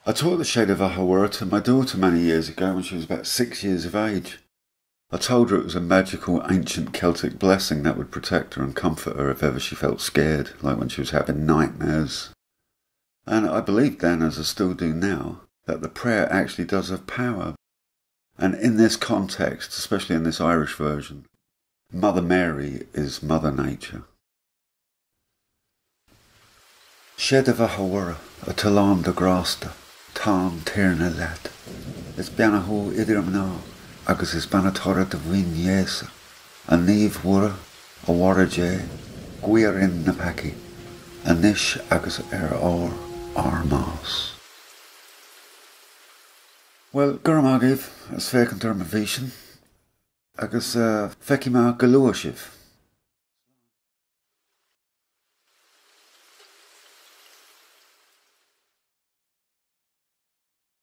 I taught the Sé do Bheatha a Mhuire to my daughter many years ago when she was about 6 years of age. I told her it was a magical ancient Celtic blessing that would protect her and comfort her if ever she felt scared, like when she was having nightmares. And I believed then, as I still do now, that the prayer actually does have power. And in this context, especially in this Irish version, Mother Mary is Mother Nature. Sé do bheatha a Mhuire, atá lán de ghrásta, tá an Tiarna leat. Is beannaithe thú idir mná, agus is beannaithe toradh do bhroinn Íosa. A Naomh Mhuire, a Mháthair Dé, guí orainn na peacaigh, anois agus ar uair ár mbás. Bhuel, go raibh maith agaibh as féachaint ar mo bhfísean, agus feicfidh mé go luath sibh.